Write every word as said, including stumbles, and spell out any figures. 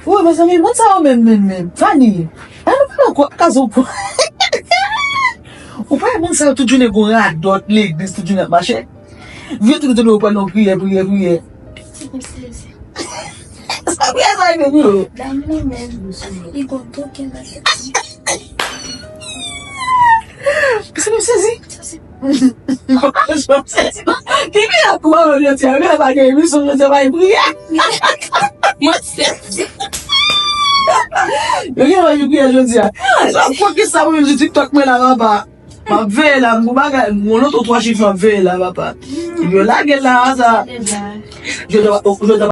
Wi, mezanmi, moun sa yo menm, menm, menm. Vani, an nou pale ankò, kazo ankò. Ou pa wè moun sa yo tout jounen gon radòt legliz, tout jounen ap mache. Vye tout jounen yo pral nan priyè, priyè, priyè. Sa priyè sa e vini yo. Dam nan menm, li gon token nan tèt li. Pis li sezi. Ki mirak kouman menm jodi a, menm pa gen emisyon jodi a, pa gen priyè. Mwen sezi. Yo gen yon priyè jodi a. Sa fòk ki sa mwen menm sou TikTok mwen la, papa. M ap veye la, m gon bagay, m gon loto twa chif m ap veye la, papa. Yo lage la, sa. Jodi a, jodi a,